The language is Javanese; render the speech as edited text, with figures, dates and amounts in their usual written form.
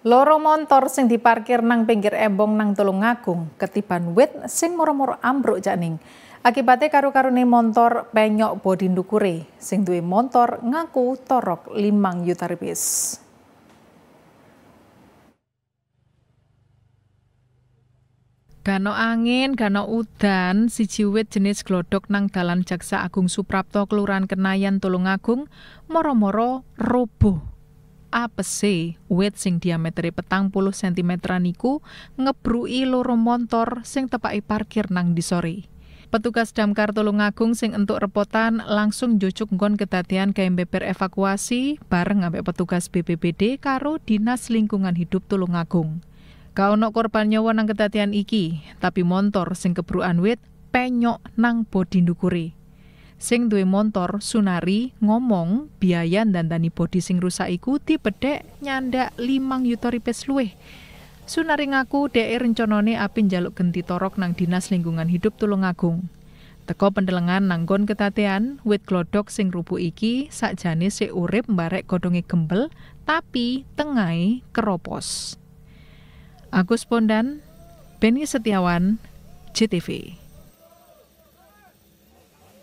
Loro montor sing diparkir nang pinggir embong nang Tulungagung ketiban wit sing moro-moro ambruk janing. Akibate karo-karone montor penyok bodi ndukure. Sing duwe montor ngaku torok 5 yuta rupiah. Gano angin, gano udan, siji wit jenis glodok nang dalan Jaksa Agung Suprapto Kelurahan Kenayan Tulungagung moro-moro roboh. Apese wit sing diametere 40 cm niku ngebruki loro montor sing tepake parkir nang disore. Petugas damkar Tulungagung sing entuk repotan langsung njujuk nggon kedadian gawe beber evakuasi bareng ambek petugas BPBD karo Dinas Lingkungan Hidup Tulungagung. Gak ono korban nyawa nang kedadian iki, tapi montor sing kebrukan wit penyok nang bodi ndukure. Sing duwe montor Sunari ngomong biaya ndandani bodi sing rusak iku dibedhek nyandak 5 yuta rupiah luwih. Sunari ngaku dhek rencanane ape njaluk genti torok nang Dinas Lingkungan Hidup Tulungagung. Teko pendelengan nang nggon kedadean, wit glodok sing rubuh iki sakjane sik urip mbarek godhonge gembel tapi tengahe keropos. Agus Bondan, Beni Setiawan, JTV.